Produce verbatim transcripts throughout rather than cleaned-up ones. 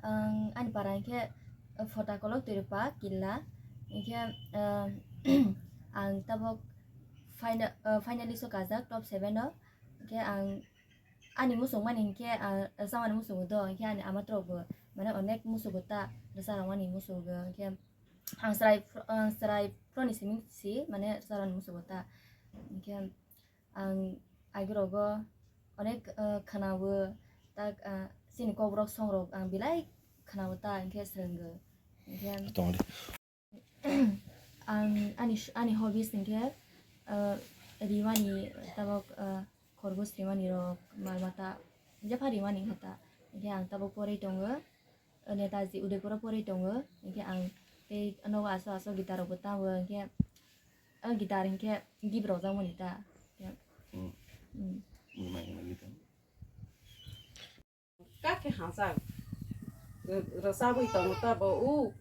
Ang ani para hinkhe, uh, Phota Kolok Twirwpa Killa. Hinkhe, uh, ang tabok final, uh, finalist o kajak top seven o. Hinkhe ang ani muchungmani hinkhe, uh, rwchapmani muchungo do, hinkhe ani ama rok bo mane onek muchungo ta rwchapmani muchungo. Hinkhe ang chwrai, ang chwrai phuroni simi si mane rwchapmani muchungo ta. Hinkhe ang agirogo onek, uh, khwnao, tak, uh, chini kokrok songrok ang belai khwnao ta, hinkhe swrwngo. Hinkhe tongdi. Ang ani, ani hobbies hinkhe, uh, rimani tabok, uh, khorgos rimani rok, mal mata jepha rimani hinkhe ta. Hinkhe ang tabok porwi tongo. Netaji Udaipur o porwi tongo, hinkhe ang tei nogo aso aso guitar rokbo tamo, hinkhe o guitar hinkhe gift rwjakmani ta. Hmm. Hmm. Kakhe hajak, rwchabwi tongo ta bo u,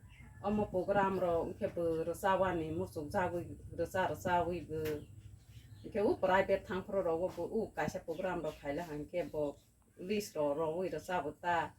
omo program rok hinkhe bo rwchabani muchukjagwi rwcha rwchabwi bo, hinkhe u private thangphuru rogo bo u kaisa program rok khaila hinkhe bo list rok rwwi rwchabo ta.